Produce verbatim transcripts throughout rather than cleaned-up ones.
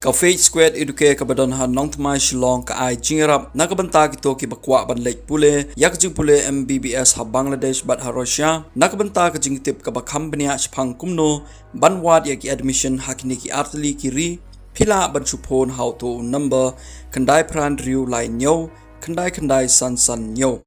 Ka Faith Square Educare kaba don ha Nongthymmai Shillong ka ai jingïarap na ka bynta kito kiba kwah ban leit pule ïa ka jingpule M B B S ha Bangladesh bad ha Russia, na ka bynta ka jingtip kaba kham bniah shaphang kumno ban wad ïa ki admission ha kine ki artylli ki ri. Phi lah ban shu phone ha uto u number khyndai phra hynriew lai hynñiew khyndai khyndai san san hynñiew.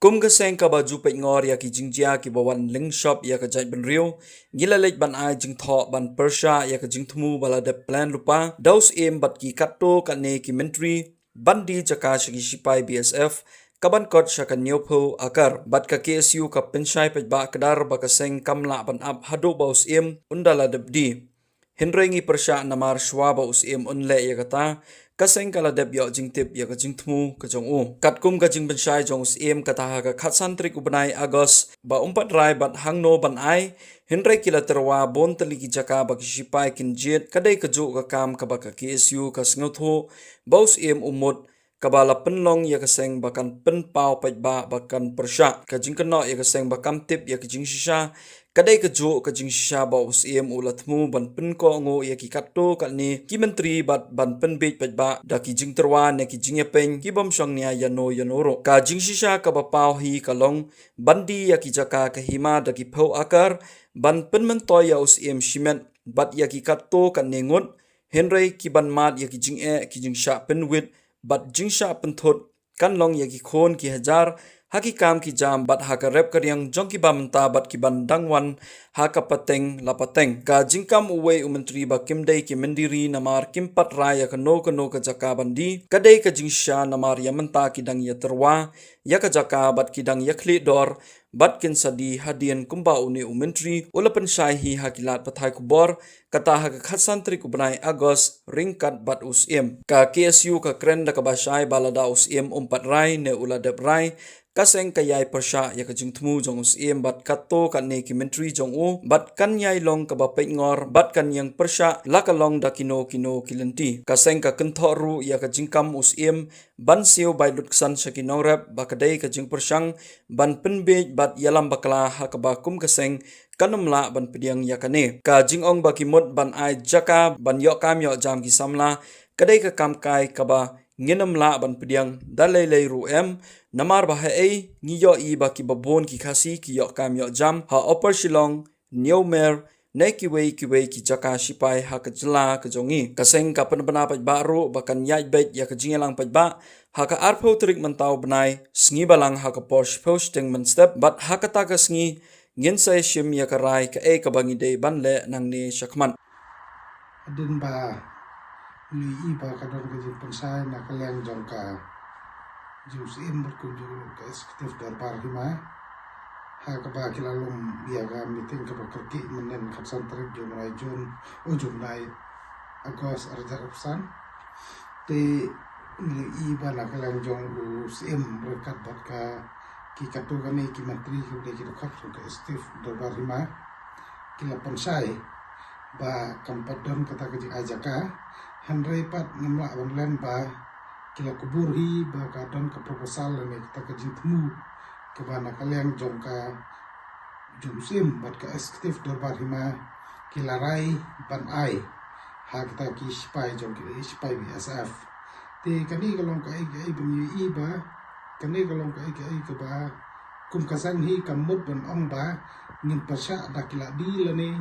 Kum ka seng kaba ju peit ngor ïa ki jingjia kiba wan lyngshop ïa ka jaitbynriew, ngi la leit ban ai jingthoh ban pyrshah ïa ka jingthmu ba la dep plan lypa da u Syiem bad ki katto katne ki myntri ban die jaka sha ki sipai B S F kaban kot sha ka hynñiewphew akar. Bad ka K S U ka pynshai paidbah kdar ba ka seng kam lah ban ap haduh ba u Syiem un da la dep die. Hynrei ngi pyrshah namar shuwa ba u Syiem un leh ïa kata, ka seng ka la dep ïoh jingtip ïa ka jingthmu ka jong u. Katkum ka jingpynshai jong u Syiem kata ha ka khatsan tarik u bnai August ba um pat rai bad hangno ban ai, hynrei ki la tyrwa bun tylli ki jaka ba ki sipai kin jied. Ka dei kajuh ka kam kaba ka K S U ka sngewthuh ba u Syiem u mut kaba la pynlong ïa ka seng ba kan pynpaw paidbah ba kan pyrshah. Ka jingkynnoh ïa ka seng ba kam tip ïa ka jingshisha ka dei kajuh ka jingshisha ba u Syiem u la thmu ban pynkohnguh ïa ki katto katne ki myntri bad ban pynbiej paidbah da ki jingtyrwa ne ki jingïapeiñ ki bym shong nia ïano ïano ruh. Ka jingshisha kaba paw hi ka long ban die ïa ki jaka ka hima da ki phew akar, ban pynmyntoi ïa u Syiem shimet bad ïa ki katto katne ngut, hynrei ki ban mad ïa ki jingeh, ki jingshah pynwit bad jingshah pynthut kan long ïa ki khun ki hajar ha ki kam ki jam bad ha ka rep ka riang jong kiba mynta bad ki ban dang wan ha ka pateng la pateng. Ka jingkam uwei u myntri ba kim dei ki myndiri namar kim pat rai ïa kano kano ka jaka ban die ka dei ka jingshisha namar ïa mynta ki dang ïa tyrwa ïa ka jaka bad ki dang ïa khlieh dor bad kin sa die hadien kumba une u myntri u la pynshai hi ha ki lad pathai khubor, kata ha ka khatsan tarik u bnai August ryngkat bad u Syiem. Ka K S U ka kren da kaba shai ba lada u Syiem um pat rai ne u la dep rai, ka seng ka ïai pyrshah ïa ka jingthmu jong u Syiem bad katto katne ki myntri jong u bad kan ïai long kaba peit ngor bad kan ïeng pyrshah la ka long da kino kino ki lynti. Ka seng ka kynthoh ruh ïa ka jingkam u Syiem ban siew bai lut ksan sha ki nongrep ba ka dei ka jingpyrshang ban pynbiej bad ïalam bakla ha kaba kum ka seng kan ym lah ban pdiang ïa kane. Ka jingong ba ki mut ban ai jaka ban ïoh kam ïoh jam ki samla ka dei ka kam kai kaba ngin ym lah ban pdiang da lei lei ruh em, namar ba haei ngi ïohi ba kiba bun ki Khasi ki ïoh kam ïoh jam ha Upper Shillong, New Mer ne kiwei kiwei ki jaka sipai ha ka jylla ka jong ngi. Ka seng ka pynbna paidbah ruh ba kan ïaid beit ïa ka jingïalang paidbah ha ka arphew tarik mynta u bnai, sngi balang ha ka por shiphew shiteng mynstep bad ha kata ka sngi ngin sa ïashim ïa ka rai kaei kaba ngi dei ban leh nangne shakhmat. Hadien ba ngi i ba ka don ka jingpynshai na ka liang jong ka jong u Syiem bad kumjuh ruh ka Executive Dorbar Hima, ha kaba ki la long ïa ka meeting kaba kyrkieh mynnin khatsan tarik jong u bnai June, oh, jong u bnai August arhajar arphew san. Te ngi i ba na ka liang jong u Syiem ryngkat bad ka ki katto katne ki myntri kiba dei ki dkhot jong ka Executive Dorbar Hima ki la pynshai ba kam pat don kata ka jingai jaka, hynrei pat ngim lah ban len ba ki la kubur hi ba ka don ka proposal lane kata ka jingthmu kaba na ka liang jong ka jong u Syiem bad ka Executive Dorbar Hima ki la rai ban ai ha kata ki sipai jong ki sipai B S F. Te kane ka long kaei kaei ba ngi i ba kane ka long kaei kaei kaba kum ka seng hi ka mut ban ong ba ngin pyrshah da ki la die lane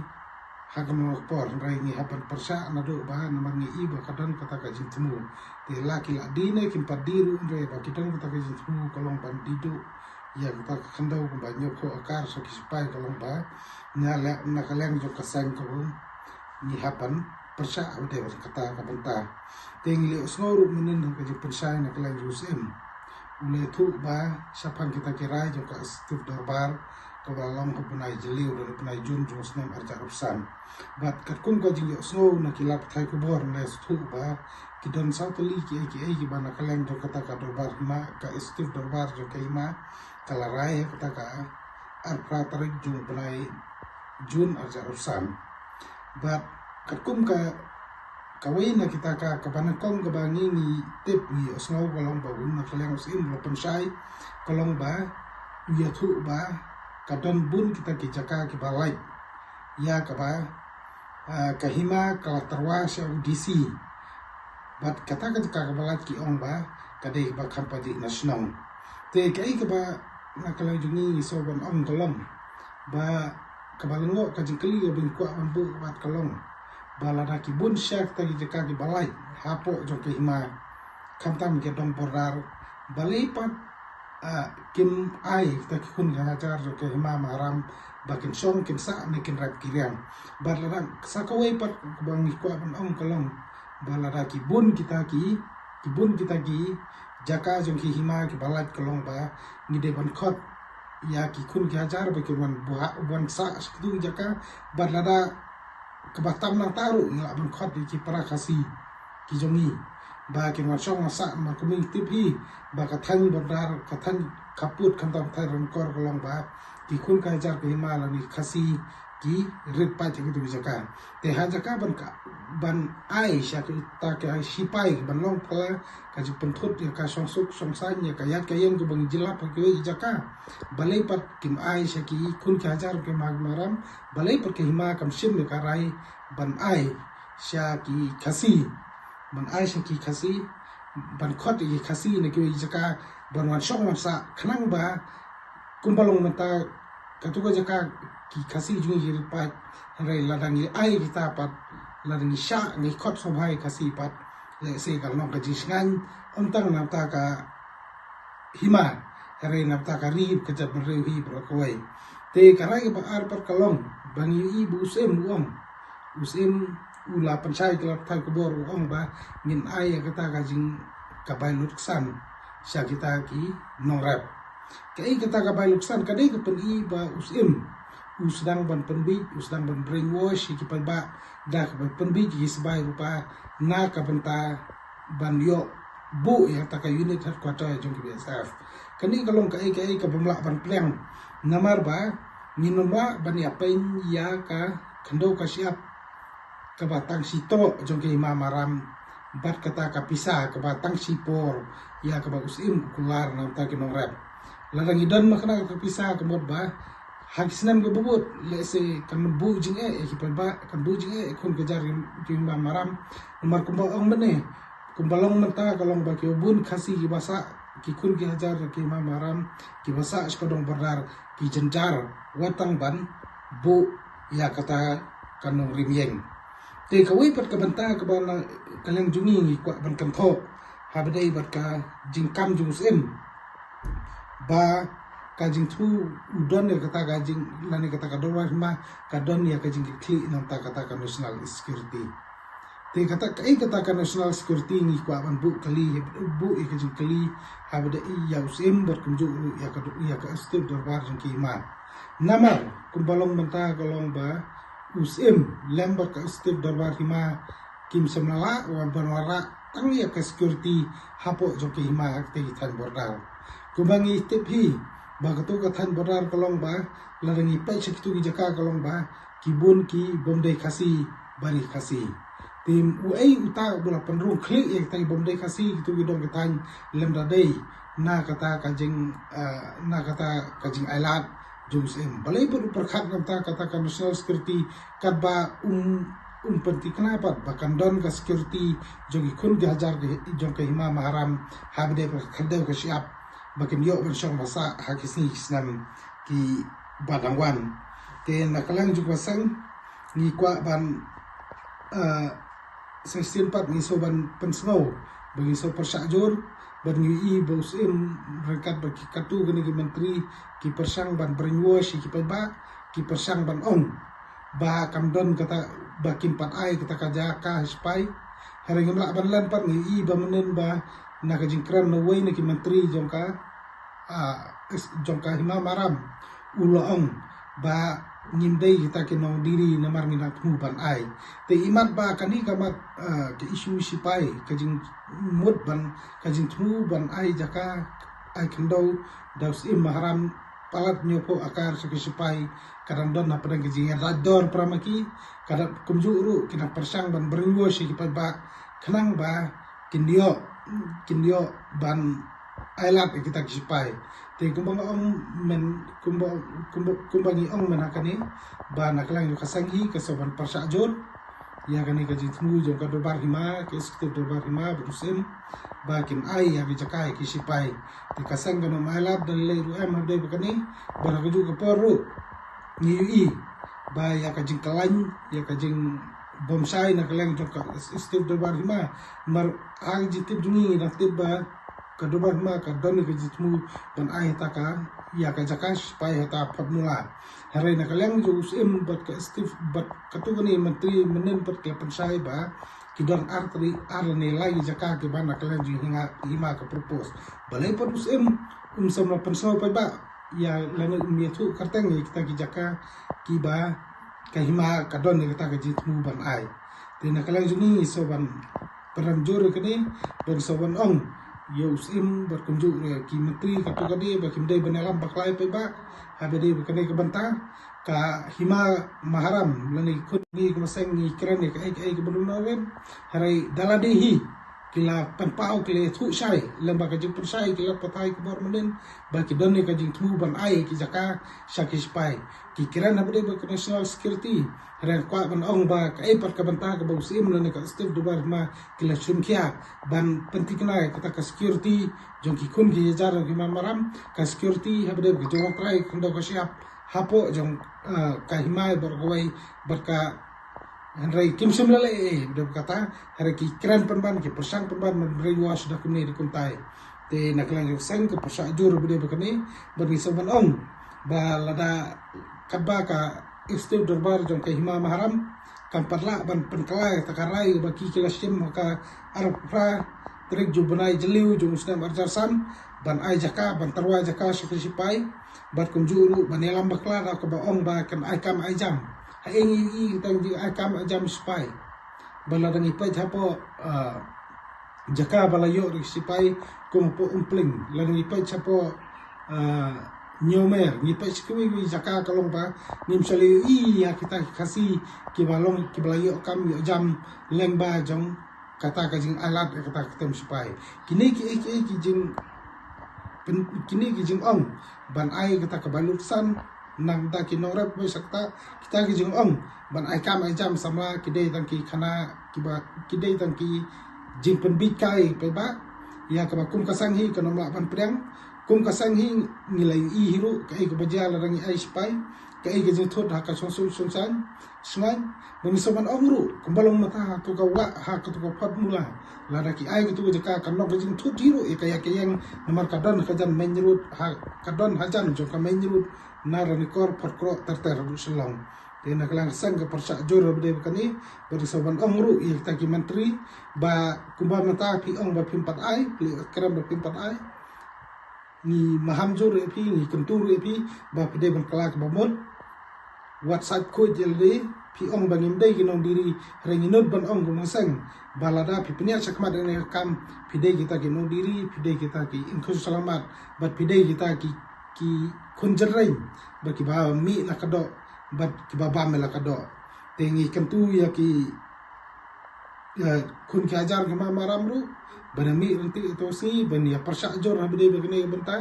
ha kano ka por, hynrei ngi hap ban pyrshah naduh ba namar ngi i ba ka don kata ka jingthmu. Te la ki la die ne kim pat die ruh, hynrei ba ki don kata ka jingthmu ka long ban die duh ïa kata ka khyndew kumba hynñiewphew akar sha ki sipai ka long ba na ka liang jong ka seng ka um ngi hap ban pyrshah ha kata ka bynta. Te ngi la ïohsngew ruh mynnin ha ka jingpynshai na ka liang jong u Syiem u la ïathuh ba shaphang kita ki rai jong ka Executive Dorbar kaba la long ha u bnai Jylliew lane u bnai June jong u snem arhajar arphew san. Bad katkum ka jingïohsngew na ki lad pathai khubor ngi la ïathuh ba ki don saw tylli kiei kiei kiba na ka liang jong kata ka Dorbar Hima, ka Executive Dorbar jong ka Hima ka la rai ha kata ka arphew phra tarik jong u bnai June arhajar arphew san. Bad katkum ka kawei na kita ka kaba nyngkong kaba ngi ngi tip ngi ïohsngew ka long ba u na ka liang u Syiem u la pynshai ka long ba u ïathuh ba ka don bun kita ki jaka kiba lait ïa kaba, ah, ka hima ka la tyrwa sha u D C. Bad kata ka jaka kaba lait ki ong ba ka dei kaba kham pajih na shnong. Te kaei kaba na ka liang jong ngi ngi sngewbha ban ong ka long ba kaba lyngngoh ka jingkylli kaba ngi kwah ban buh bad ka long ba lada ki bun sha kita ki jaka kiba lait hapoh jong ka hima, khamtam ki dong border, balei pat, ah, kim ai kita ki khun ki hajar jong ka hima Maharam ba kin shong, kin sah ne kin rep ki riang? Bad lada sa kawei pat kaba ngi kwah ban ong ka long ba lada ki bun kita ki, ki bun kita ki jaka jong ki hima kiba lait ka long ba ngi dei ban khot ïa ki khun ki hajar ba kin wan buh, wan sah sha kitu ki jaka. Bad lada kaba tam nangta ruh ngi lah ban khot ïa ki para Khasi ki jong ngi ba kin wan shong wan sah. Namar kumne ngi tip hi ba ka thaiñ border, ka thaiñ khappud khamtam thaiñ ryngkor ka long ba ki khun ki hajar ka hima lane Khasi ki rit paid ha kitu ki jaka. Te ha jaka ban ka, ban ai sha kita ki sipai ban long pala ka jingpynthut ïa ka shongsuk shongsaiñ, ïa ka ïaid ka ïeng kaba ngi jyllap ha kiwei ki jaka, balei pat kim ai sha ki khun ki hajar ki hima Maharam? Balei pat ka hima kam shim ïa ka rai ban ai sha ki Khasi, ban ai sha ki Khasi, ban khot ïa ki Khasi na kiwei ki jaka ban wan shong wan sah, khnang ba kumba long mynta katu ka jaka ki Khasi jong ngi ki rit paid. Hynrei lada ngi ai kita pat, lada ngi shah, ngi khot sngewbha ïa ki Khasi pat, lehse ka long ka jingshngaiñ ym tang na bynta ka hima, hynrei na bynta ka ri, ka jaitbynriew hi baroh kawei. Te ka rai kaba ar pat ka long ba ngi ïohi ba u Syiem u ong, u Syiem u la pynshai ki lad pathai khubor u ong ba ngin ai ïa kata ka jing, ka bai lutksan sha kita ki nongrep. Kaei kata ka bai lutksan? Ka dei ka pyni ba u Syiem u sdang ban pynbiej, u sdang ban brainwash ïa ki paidbah da kaba pynbiej ïa ki sipai rupa na ka bynta ban ïoh buh ïa kata ka unit headquarter jong ki B S F. Kane ka long kaei kaei kabym lah ban pliang, namar ba ngin ym lah ban ïa peit ïa ka khyndew ka shyiap kaba tang shi toh jong ka hima Maharam bad kata ka pisa kaba tang shi por ïa kaba u Syiem u kular na bynta ki nongrep. Lada ngi don ma kane ka pisa ka mut ba ha ki snem kiba bud, lehse kan buh jingeh ïa ki paidbah, kan buh jingeh ïa ki khun ki hajar ki hima Maharam. Namar kumba ong mynne, kumba long mynta ka long ba kiba bun Khasi kiba sah, ki khun ki hajar ki hima Maharam kiba sah sha ka dong border ki jynjar wat tang ban buh ïa kata ka nongrim ïeng. Te kawei pat ka bynta kaba na ka liang jong ngi ngi kwah ban kynthoh ha ba dei bad ka jingkam jong u Syiem ba ka jingthmu u don ïa kata ka jing, lane kata ka dorbar hima ka don ïa ka jingkitkhlieh na bynta kata ka national security. Te kata kaei kata ka national security ngi kwah ban buh kylli, buh ïa ka jingkylli ha ba dei ïa u Syiem bad kumjuh ruh ïa ka, ïa ka executive dorbar jong ki hima. Namar kumba long mynta ka long ba u Syiem lem bad ka executive dorbar hima kim shym la lah wan ban wanrah tang ïa ka security hapoh jong ki hima ha kata ki thaiñ border. Kumba ngi tip hi ba katu ka thaiñ border ka long ba lada ngi peit sha kitu ki jaka ka long ba ki bun ki bym dei Khasi bad ki Khasi. Te uei uta uba la pynrung khlieh ïa kita ki bym dei Khasi kitu ki dong ki thaiñ lymda dei na kata ka jing, eh, na kata ka jingailad jong u Syiem? Balei bad u pyrkhat na bynta kata ka national security katba um, um pynthikna pat ba kan don ka security jong ki khun ki hajar ki, jong ka hima Maharam ha ba dei ka khyndew ka shyiap ba kin ïoh ban shong ban sah ha ki sngi ki snem kiba dang wan. Te na ka liang jong kaba seng ngi kwah ban, eh, sa shisien pat ngi sngewbha ban pynsngew ba ngi sngewbha pyrshah jur bad ngi ïohi ba u Syiem ryngkat bad ki katto katne ki myntri ki pyrshang ban brainwash ïa ki paidbah, ki pyrshang ban ong ba kam don kata, ba kin pat ai kata ka jaka ha ki sipai. Hynrei ngim lah ban len pat, ngi ïohi ba mynnin ba na ka jingkren na uwei na ki myntri jong ka, ah, jong ka hima Maharam u la ong ba ngim dei kita ki nongdiri namar ngi nang thmu ban ai. Te imat ba kane ka mat, ah, ka issue sipai, ka jingmut ban, ka jingthmu ban ai jaka, ai khyndew da u Syiem Maharam palat hynñiewphew akar sha ki sipai ka dang don hapdeng ka jingïada dor para ma ki, ka dang kumjuh ruh ki dang pyrshang ban brainwash ïa ki paidbah khnang ba kin ïoh, kin ïoh ban ai lad ïa kita ki sipai. Te kumba nga ong mynne, kumba, kumba, kumba ngi ong mynne ha kane, ba na ka liang jong ka seng hi ka sngewbha ban pyrshah jur ïa kane ka jingthmu jong ka dorbar hima, ka executive dorbar hima, bad u syiem, ba kin ai ïa ka jaka ïa ki sipai. Te ka seng kan ym ai lad da lei ruh em ha kane, bad ha kajuh ka por ruh ngi ïohi ba ïa ka jingkylla, ïa ka jingbymshai na ka liang jong ka executive dorbar hima. Namar ha ka jingtip jong ngi ngi dang tip ba ka dorbar hima ka don ïa ka jingthmu ban ai hata ka, ïa ka jaka sipai hata Photmula. Hynrei na ka liang jong u syiem bad ka executive bad katto katne myntri mynnin pat ki la pynshai ba ki don ar tylli, ar lane lai jaka kiba na ka liang jong hima, hima ka propose. Balei pat u syiem um shym la pynsngew paidbah ïa lane um ïathuh kyrteng ïa kita ki jaka kiba ka hima ka don ïa kata ka jingthmu ban ai. Te na ka liang jong ngi ngi sngewbha ban pyrshang jur ïa kane, ban sngewbha ban ong ïa u syiem bad kumjuh ruh ïa ki myntri katto katne ba kim dei ban ïalam bakla ïa paidbah haba ïadei bad kane ka bynta. Ka hima Maharam lane ki khun ngi ka seng ngi kren ïa kaei kaei kaba duna ren. Hynrei da lade hi ki la pynpaw, ki la ïathuh shai lyngba ka jingpynshai, ki la pathai khubor mynnin ba ki don ïa ka jingthmu ban ai ki jaka sha ki sipai. Ki kren haba ïadei bad ka national security. Hynrei nga kwah ban ong ba kaei pat ka bynta kaba u syiem lane ka executive dorbar hima ki la shim khia ban pynthikna ïa kata ka security jong ki khun ki hajar jong ka hima Maharam, ka security haba ïadei bad ka jong u trai khyndew ka shyiap hapoh jong, ah, ka hima baroh kawei bad ka, hynrei kim shym la leh ei ei bad kata. Hynrei ki kren pynban, ki pyrshang pynban ban brainwash da kumne da kumtai. Te na ka liang jong ka seng ka pyrshah jur bad ïa kane, bad ngi sngewbha ban ong ba lada katba ka executive dorbar jong ka hima Maharam kam pat lah ban pynkylla ïa kata ka rai ba ki ki la shim ha ka arphew phra tarik jong u bnai Jylliew jong u snem ar hajar san ban ai jaka, ban tyrwa jaka sha ki sipai, bad kumjuh ruh ban ïalam bakla da kaba ong ba kan ai kam ai jam. Haei ngi ïohi tang jing ai kam ai jam sipai? Ba lada ngi peit hapoh, ah, jaka ba la ïoh da ki sipai kum hapoh Umpling, lada ngi peit hapoh, ah, Ñiewmer, ngi peit sha kiwei kiwei jaka ka long ba ngim shym la ïohi ïa kita ki Khasi kiba long, kiba la ïoh kam ïoh jam lyngba jong kata ka jingai lad ïa kata ka kyrteng sipai. Kine kiei kiei ki jing pyn-, kine ki jingong ban ai kata ka ballot san na ka bynta ki nongrep, bad sa kata kita ki jingong ban ai kam ai jam samla ki dei tang ki khana kiba, ki dei tang ki jingpynbit kai paidbah ïa kaba kum ka seng hi kan ym lah ban pdiang. Kum ka seng hi ngi la ïohi hi ruh kaei kaba jia lada ngi ai sipai, kaei ka jingthut ha ka shongsuk shongsaiñ. Sngewbha ngi sngewbha ban ong ruh kumba long mynta ha kato ka wah, ha kato ka Photmula, lada ki ai kato ka jaka kan long ka jingthut hi ruh ïa ka ïa ka ïeng, namar ka don hajan main road, ha ka don hajan jong ka main road na Ranikor, Photkroh ter ter haduh Shillong. Te na ka liang ka seng ka pyrshah jur bad ïa kane, bad ngi sngewbha ban ong ruh ïa kita ki myntri ba kumba mynta phi ong ba phim pat ai, phi kren ba phim pat ai. Ngi maham jur ïa phi, ngi kyntu ruh ïa phi ba phi dei ban kylla kaba mut. Wat sait khuid ïa lade, phi ong ba ngim dei ki nongdiri, hynrei ngi nud ban ong kum ka seng ba lada phi pynïaid shakhmat ïa kane ka kam, phi dei kita ki nongdiri, phi dei kita ki ingkhun shyllangmat, bad phi dei kita ki, ki khun jynreiñ ba kiba mih la ka doh bad kiba bam la ka doh. Te ngi kyntu ïa ki ïa khun ki hajar ki hima Maharam ruh ban ïa mih ryntih ïa uto u sngi, ban ïa pyrshah jur ha ba dei ba kane ka bynta,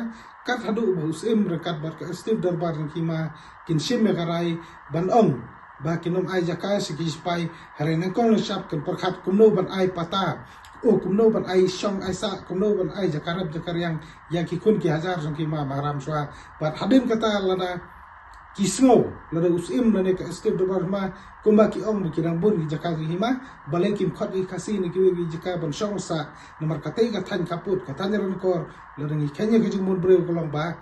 kat haduh ba u syiem ryngkat bad ka executive dorbar jong ki hima kin shim ïa ka rai ban ong ba kin ym ai jaka sha ki sipai. Hynrei nyngkong nyngshap kin pyrkhat kumno ban ai pata, o kumno ban ai shong ai sah, kumno ban ai jaka rep jaka riang ïa ki khun ki hajar jong ki hima Maharam shuwa. Bad hadien kata lada ki sngew lada u syiem lane ka executive dorbar hima kumba ki ong ba ki dang bun ki jaka ki hima, balei kim khot ïa ki Khasi na kiwei ki jaka ban shong sah? Namar katei ka thaiñ khappud, ka thaiñ Ranikor, lada ngi kheiñ ïa ka jingmut briew ka long ba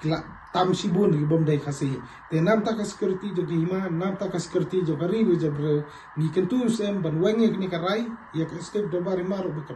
ki la tam shibun ki bym dei Khasi. Te namar ka security jong ki hima, namar ka security jong ka ri bad jong ka briew, ngi kyntu u syiem ban weng ïa kane ka rai ïa ka executive dorbar hima ruh ba ka